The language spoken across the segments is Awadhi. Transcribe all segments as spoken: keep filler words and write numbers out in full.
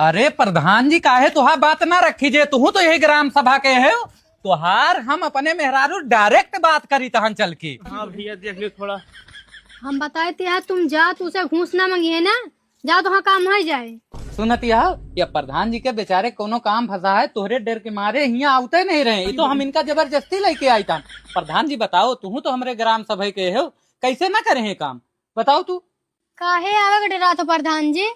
अरे प्रधान जी, काहे तोहार बात ना रखी जे, तुहू तो यही ग्राम सभा के हो। तोहार हम अपने मेहरारू direct बात करी तहन चल के। हाँ भैया, देख लियो थोड़ा। हम बताए थे यार, तुम जा, तू से घूस ना मंगी है ना, जा, तोहार काम हो जाए। सुनत यह, ये प्रधान जी के बेचारे कोनो काम फंसा है, तोहरे डर के मारे हियाँ आवते नहीं रहे। ये तो हम इनका जबरदस्ती लेके आई था। प्रधान जी बताओ, तुहू तो हमरे ग्राम सभा के हो, कैसे ना करे हैं काम, बताओ तू। काहे आवे के डरात हो प्रधान जी?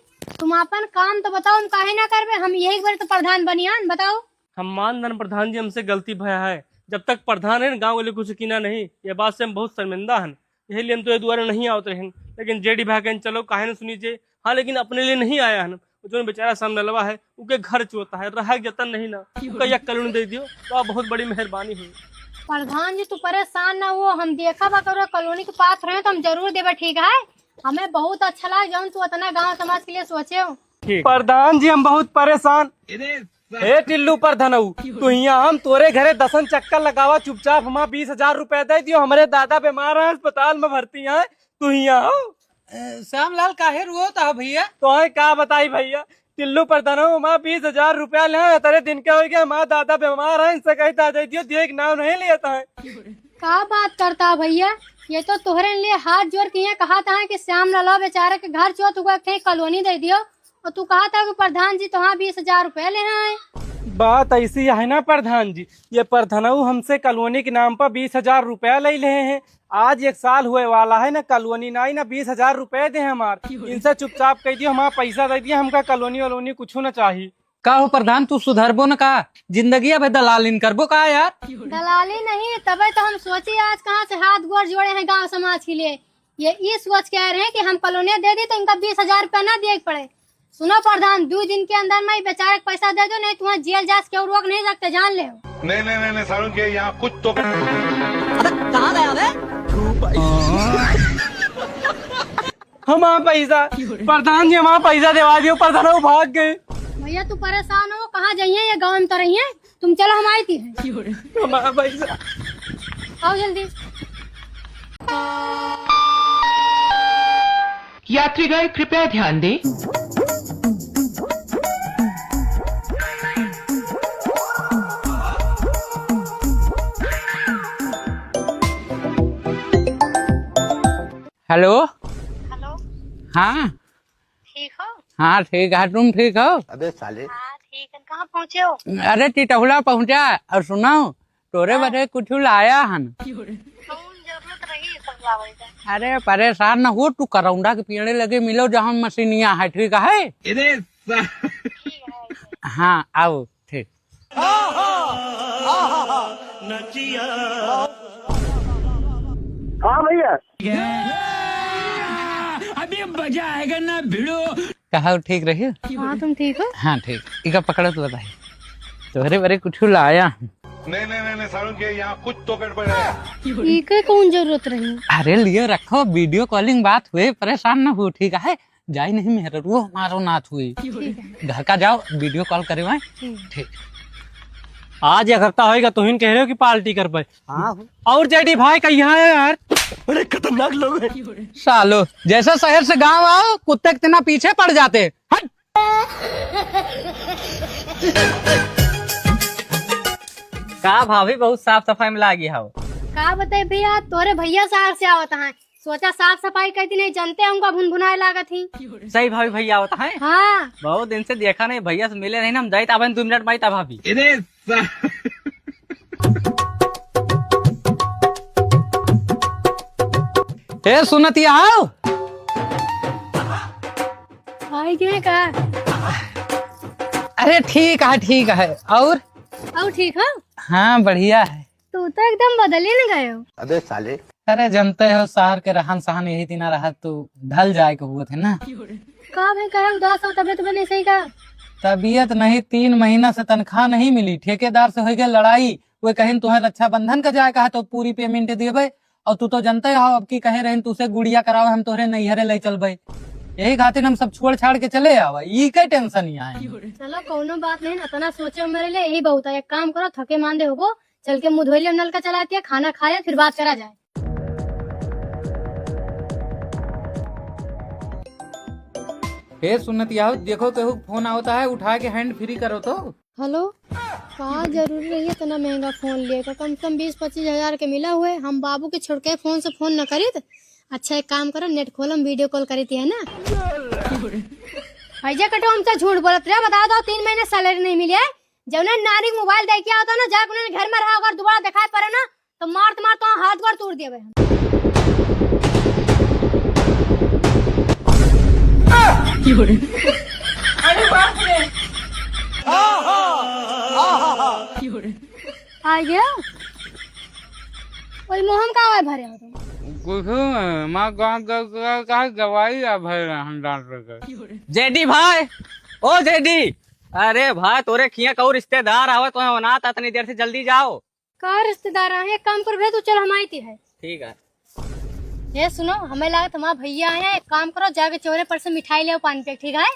तुम आपन काम तो बताओ, हम काहे ना करबे? हम यही बार तो प्रधान बनियान, बताओ। हम मान दन प्रधान जी, हमसे गलती भया है। जब तक प्रधान है न, गाँव वाले कुछ कीना नहीं। ये बात से हम बहुत शर्मिंदा हन, यही लिए हम तो ये दुआरे नहीं आवत रहन। लेकिन जेडी भाई कहन चलो, काहे न सुनी जे। हाँ, लेकिन अपने लिए नहीं आया हन। वो जो बेचारा सामने लवा है, उके घर चोता है, रहे के जतन नहीं ना, उका एक कॉलोनी दे दियो तो आप बहुत बड़ी मेहरबानी हुई। प्रधान जी, तू परेशान ना हो, हम देखा बा करो कॉलोनी के पास रहे तो हम जरूर देबे, ठीक है? हमें बहुत अच्छा लगा जौन तू इतना गांव समाज के लिए सोचे हो। ठीक। प्रधान जी, हम बहुत परेशान। ए टिल्लू प्रधानऊ, तू हियाँ हम तोरे घरे दसन चक्कर लगावा, चुपचाप हमार बीस हजार रुपया दे दियो, हमरे दादा बीमार हैं, अस्पताल में भर्ती हैं, तू हियाँ हो। अ, श्यामलाल, काहे रोत हो भैया? तोहे का बताई भैया, टिल्लू प्रधानऊ हमार बीस हजार रुपया ले हैं, इतने दिन के हो गए, हमार दादा बीमार हैं, इनसे कही था दे दियो, दिए के नाम नहीं लेता है। का बात करता है भैया, ये तो तोहरे लिए हाथ जोड़ के ये कहा था कि श्यामलाल बेचारे के घर चोत हुआ, कहीं कॉलोनी दे दियो, और तू कहा था कि प्रधान जी तोहार बीस हजार रुपया ले हैं। बात ऐसी है ना प्रधान जी, ये प्रधानऊ हमसे कॉलोनी के नाम पर बीस हजार रुपया ले ले हैं। आज एक साल हुए वाला है ना, कॉलोनी ना आई ना, बीस हजार रुपया दे हमार। इनसे चुपचाप कह दियो, हमार पैसा दे दिया, हमका कॉलोनी वॉलोनी कुछ ना चाहिए। का हो प्रधान, तू सुधरबो न का? जिंदगी अबे दलालिन करबो का यार? दलाली नहीं, तबे तो हम सोची आज कहाँ से हाथ गोड़ जोड़े हैं गांव समाज के लिए। ये ई सोच के आए रहे कि हम कॉलोनिया दे दी तो इनका बीस हजार रुपया ना दिए के पड़े। सुनो प्रधान, दो दिन के अंदर में ही बेचारे के पैसा दे दो, नहीं तुम्हें जेल जा के रोक नहीं सकते, जान ले। नहीं, नहीं, नहीं, नहीं, सारुण के यहाँ कुछ तो। अबे, कहाँ गया बे? हमारा पैसा, प्रधान जी, हमारा पैसा देवा दियो, प्रधान, वो भाग गए। भैया, तू परेशान हो, कहाँ जाइए, ये गाँव में तो रहिए, तुम चलो, हम आए थी हैं। हमारा पैसा। आओ जल्दी। यात्रीगण कृपया ध्यान दें। हेलो। हेलो। हाँ। ठीक हो? हाँ, ठीक है, तुम ठीक हो? अबे साले। हाँ, ठीक है, कहाँ पहुँचे हो? अरे, टिटहुला पहुँचा। और सुनाओ, तोरे हाँ। बदे कुछ लाया हन। कौन जरूरत रही सब लावे का? अरे, परेशान न हो, तू करौंदा के पेड़े लगे मिलो, जहाँ मशीनिया है, ठीक है? अरे सा- ठीक है। हाँ, आओ, ठीक। हाँ भैया। अभी मजा आएगा ना भिड़ो। कहा ठीक रही? हाँ, तुम ठीक हो? हाँ, ठीक। इका पकड़ो तो बताई। तोहरे बरे कुछ लाया। नहीं, नहीं, नहीं, नहीं, सारुण के यहाँ कुछ तो गड़बड़ है। इके कौन जरूरत रही? अरे लिए रखो, video calling बात हुए, परेशान ना हो, ठीक है? जाई नहीं मेहररुओ हमारो नाथ हुई। ठीक है। घर का जाओ, video call करे भाई। ठीक। ठीक। आज एक हफ्ता होएगा, तुहिन कह रहे हो कि पार्टी कर पाए। हाँ। और जेडी भाई कहाँ है यार? बड़े खतरनाक लोग हैं। सालो, जैसे शहर से गांव आओ, कुत्ते कितना पीछे पड़ जाते। हट। का भाभी, बहुत साफ सफाई में लागी हो। का बताई भैया, तोरे भैया शहर से आवत हैं, सोचा साफ सफाई कर दी, नहीं जानते हमका भुनभुनाए लागत ही। सही भाभी, भैया आवत हैं। हाँ। बहुत दिन से देखा नहीं, भैया से मिले नहीं ना, हम जाइत आवन दो मिनट में आई ता भाभी। ए, सुनत या आओ। आई गए का? अरे ठीक है, ठीक है। और? और ठीक हो? हाँ, बढ़िया है। तू तो एकदम बदल ही न गए हो। अबे साले। अरे जानते हो, शहर के रहन सहन यही दिना रहा, तू ढल जाए के हुआ थे ना। का भाई, काहे उदास हो? तबीयत बनी सही का? तबीयत नहीं, तीन महीना से तनख्वाह नहीं मिली, ठेकेदार से हो गई लड़ाई। वे कहिन, "तुम्हें रक्षाबंधन का जाए कहा तो पूरी payment देबे, और तू तो जानते हो, अब की कहे रहन, तुसे गुड़िया करावे, हम तोहरे नैहरे ले चलबे।" यही खातिर हम सब छोड़ छाड़ के चले आवे, ई के tension ही आए। चलो, कोनो बात नहीं, इतना सोचे हमारे लिए यही बहुत है। एक काम करो, थके मांदे होगो, चल के मुंह धो लियो, नल का चला के खाना खाए, फिर बात करा जाए। ए सुनत याहो, देखो केहू के फोन आवता है, उठा के हैंड फ्री करो तो। हेलो, का जरूरी रही इतना महंगा फोन लिए का? कम से कम बीस पच्चीस हजार के मिला हुए, हम बाबू के छोटके फोन से फोन न करीत। अच्छा एक काम करो, नेट खोलो, हम वीडियो कॉल करीत है ना। भैया कटो, हमसे झूठ बोलत रहे, बता दो तीन महीने सैलरी नहीं मिली है। जौने नानी के मोबाइल दे के आवता ना, जाके उन्हें घर में रहा, अगर दोबारा दिखाई पड़े ना तो मारत मारत तो हाथ गोड़ तोड़ देबे हम। अरे बाप रे। आ गया। ओई मोहम का आवाज भरे हो तुम? कुछ नहीं, माँ गाँव का, का, का दवाई आ भरे हम डॉक्टर के। जेडी भाई, ओ जेडी, अरे भाई, तोरे खिया कहू रिश्तेदार आवत हैं, ओनात, इतनी देर से जल्दी जाओ। का रिश्तेदार आए हैं? एक काम कर भैया, तू चल, हम आइती है। ठीक है। ये सुनो, हमें लागत हमार भैया आए हैं, एक काम करो, जाके चौरे पर से मिठाई ले आओ, पान पे, ठीक है?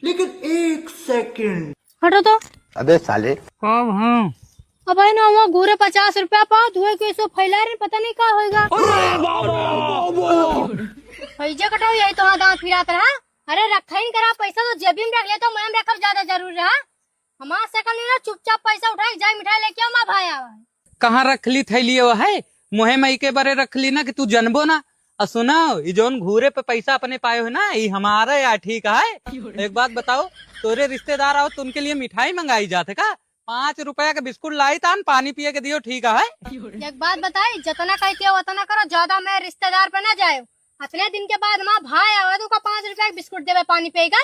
लेकिन एक सेकंड। हटो तो। अबे साले। कब हम? अब है ना, वहाँ घूरे पचास रुपया पाओ, धुए के सो फैला रहे, पता नहीं का होएगा। अरे बाबा, बाबा। भैया कटाओ, यही तो वहाँ दांत फिरात रहा। अरे रखा ही नहीं करा, पैसा तो जेबी में रख लेता, मैं रखब ज्यादा जरूरी रहा। हमार शकल नहीं ना, चुपचाप पैसा उठाए, जाए मिठाई लेके आओ, माँ भाई आवा है। कहाँ रख ली थैली वो है? मोहे में के बरे रख ली ना कि तू जनबो ना। और सुनो, ई जौन घूरे पे पैसा अपने पाए हो ना, ई हमारे या ठीक है। एक बात बताओ, तोरे रिश्तेदार आओ तो उनके लिए मिठाई मंगाई जात है का? पाँच रुपया का बिस्कुट लाई तान, पानी पिए के दियो, ठीक है। एक बात बताई, जितना कहते हो उतना करो, ज्यादा मैं रिश्तेदार पे ना जाए। इतने दिन के बाद माँ भाई आवे तो का पाँच रुपया का बिस्कुट देवे, पानी पिएगा।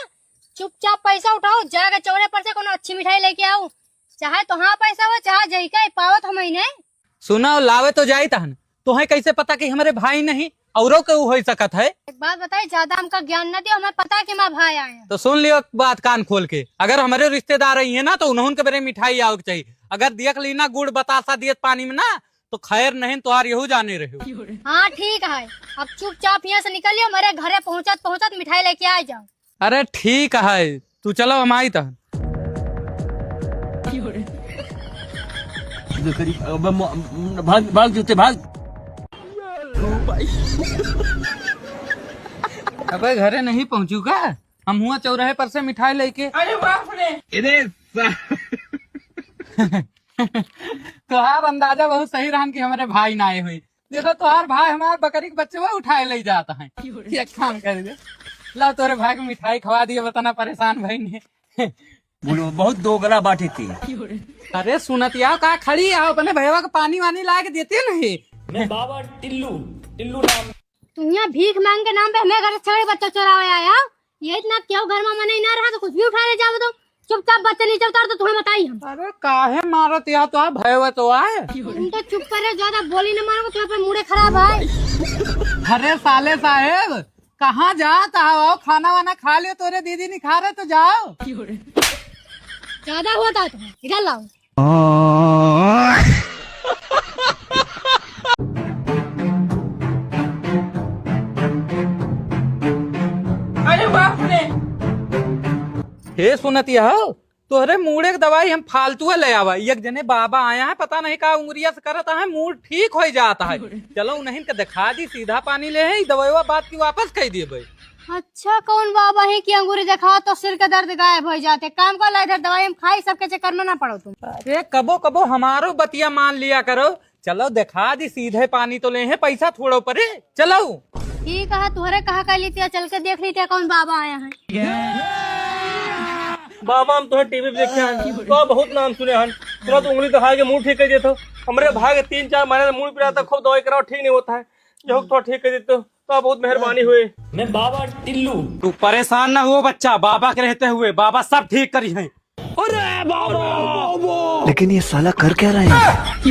चुपचाप पैसा उठाओ, जाके चौरे पर से कोनो अच्छी मिठाई लेके आओ। चाहे तोहार पैसा हो, चाहे जई के, पावत हम ही नहीं। सुना, लावे तो जाई तहन, तोहे कैसे पता कि हमरे भाई नहीं औरो केहू हो सकत है? एक बात बताई, ज्यादा हमका ज्ञान न दियो, हमें पता है कि हमार भाई आए हैं। तो सुन लियो एक बात कान खोल के, अगर हमरे रिश्तेदार आई है ना तो उन्होंने के बेरे मिठाई आओ के चाहिए। अगर देख ली ना गुड़ बतासा दियत पानी में ना तो खैर नहीं, तोहार यहू जाने रहे। हाँ ठीक है, अब चुपचाप यहाँ से निकलियो, मेरे घरे पहुँचत पहुँचत मिठाई लेके आ जाओ। अरे ठीक है, तू चलो हम आई तहन। अबे म-, भाग, भाग जूते, भाग। अबे घरे नहीं पहुँचू का? हम हुआ चौराहे पर से मिठाई लेके। अरे बाप रे। तोहार अंदाजा बहुत सही रहन कि हमरे भाई ना आए हुई। देखो, तोहार भाई हमार बकरी के बच्चवा उठाए ले जात है। एक काम कर दे, ला तोरे भाई को मिठाई खवा दिए, बताना परेशान भाई ने। बोलो, बहुत दोगला बाटे थी। अरे सुनत याओ, का खड़ी आओ, अपने भैया को पानी वानी ला के देते नहीं। मैं बाबा टिल्लू, टिल्लू नाम। तू यहाँ भीख मांग के नाम पे हमें घर से छगड़ी बच्चा चोरावे आया। ये इतना क्यों घर में मने ना रहा तो कुछ भी उठा ले जाओ तो। चुपचाप बच्चा नीचे उतार तो तुम्हें बताई हम। अरे काहे मारत या तो आ, भय हुआ तो आए। तुम तो चुप करे, ज्यादा बोली न मारो, तुम्हें पर मूड़े खराब है। अरे साले साहेब, कहाँ जात हो? खाना वाना खा लियो, तोरे दीदी नहीं खा रहे तो जाओ। ज्यादा होता है तुम्हें, इधर लाओ। अरे बाप रे। हे सुनत यह, तोहरे मूड़े के दवाई हम फालतू ले आवा। एक जने बाबा आया है, पता नहीं का उंगरिया से करत है, मूड़ ठीक हो जाता है। चलो उन्हें के दिखा दी, सीधा पानी ले है, दवाईवा बात की वापस कह दिए भाई। अच्छा, कौन बाबा है कि अंगूरी दिखाओ तो सिर का दर्द गायब हो जाते? काम कर ला इधर, दवाई हम खाई, सबके चक्कर में ना पड़ो तुम। अरे कबो कबो हमारो बतिया मान लिया करो। चलो दिखा दी, सीधे पानी तो ले हैं, पैसा थोड़ो परे। चलो। ठीक है, तुहरे कहा कह लीतिया, चल के देख लीतिया कौन बाबा आया है। बाबा हम तुम्हें टीवी पे देखे हैं, तो बहुत नाम सुने हैं। तुरंत उंगली दिखा के मूड़ ठीक कर देते हो। हमरे भाई के तीन चार महीने से मूड़ पिरात है, खूब दवाई कराओ, ठीक नहीं होता है। यहू थोड़ा ठीक कर देते हो। तो बहुत मेहरबानी हुई। मैं बाबा टिल्लू। तू परेशान ना हो बच्चा, बाबा के रहते हुए बाबा सब ठीक करी हैं। अरे बाबा! लेकिन ये साला कर क्या रहा है?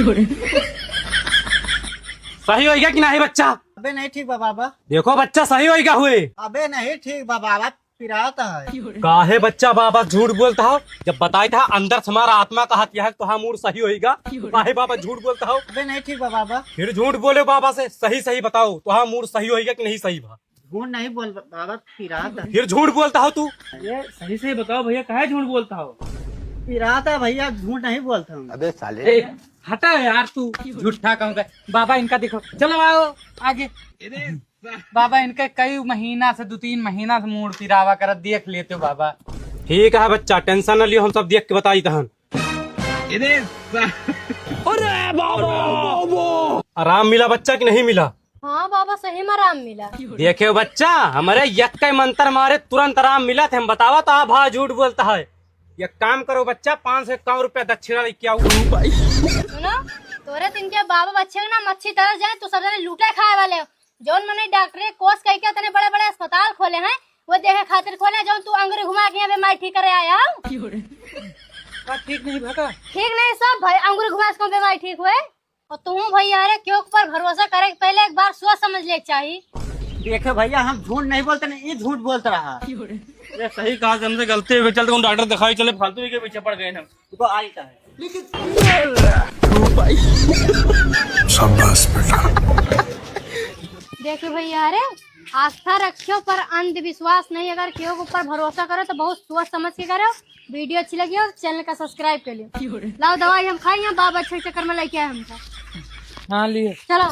सही होइगा कि नहीं बच्चा? अबे नहीं ठीक बा बाबा। देखो बच्चा, सही होइगा हुए। अबे नहीं ठीक बा बाबा, पिरात है। काहे बच्चा बाबा झूठ बोलता हो? जब बताई था अंदर से हमारा आत्मा कहत यह तो हाँ मूड़ सही होइगा, तो काहे बाबा झूठ बोलता हो? अबे नहीं ठीक बा बाबा। फिर झूठ बोले बाबा से, सही सही बताओ तो हाँ मूड़ सही होइगा कि नहीं सही बा? झूठ नहीं बोल बाबा, पिरात है। फिर झूठ बोलता हो तू? अरे सही सही बताओ भैया, काहे झूठ बोलता हो? पिराता भैया, झूठ नहीं बोलता हूँ। अबे साले। ए, हटा यार तू, झूठा कहूँगा। बाबा इनका देखो, चलो आओ आगे। बाबा इनके कई महीना से, दो तीन महीना से मूड़ पिरावा करत, देख लेते हो बाबा। ठीक है बच्चा, tension न लियो, हम सब देख के बताई तहन। अरे बाबा, आराम मिला बच्चा कि नहीं मिला? हाँ बाबा, सही में आराम मिला। देखे हो बच्चा, हमरे यक्के मंत्र मारे तुरंत आराम मिला थे। हम बतावा तो आप हाँ झूठ बोलता है। एक काम करो बच्चा, पाँच सौ इक्यावन रुपया दक्षिणा लेके आओ। सुनो, तोरे तिनके बाबा बच्चे ना मच्छी तरस जाए, तू सब जने लूटे खाए वाले हो। जौन मनई डॉक्टरी कोर्स कइके इतने बड़े बड़े अस्पताल खोले हैं, वो देखे खातिर खोले, जौन तू अंगुरी घुमा के यहाँ बीमारी ठीक करे आया हो। का ठीक नहीं भा का? ठीक नहीं सब भाई, अंगुरी घुमा से कौन बीमारी ठीक हुए? और तू भैया, अरे क्यों पर भरोसा करे के पहले एक बार सोच समझ ले के चाही। देखे भैया, हम झूठ नहीं बोलते, नहीं, ये झूठ बोलता रहा। ये सही कहा, हमसे गलती हो गई, चल तुम डॉक्टर दिखाई चले, फालतू के पीछे पड़ गए हम। देखो, आई का है। शाबाश बेटा। देखियो भैया, अरे आस्था रखियो पर अंधविश्वास नहीं। अगर केहू के ऊपर भरोसा करो तो बहुत सोच समझ के करो। वीडियो अच्छी लगी हो तो चैनल का सब्सक्राइब कर लियो। लाओ दवाई हम खाई, यहाँ बाबा अच्छे चक्कर में लेके आए हमका। हाँ, लिए। चलो।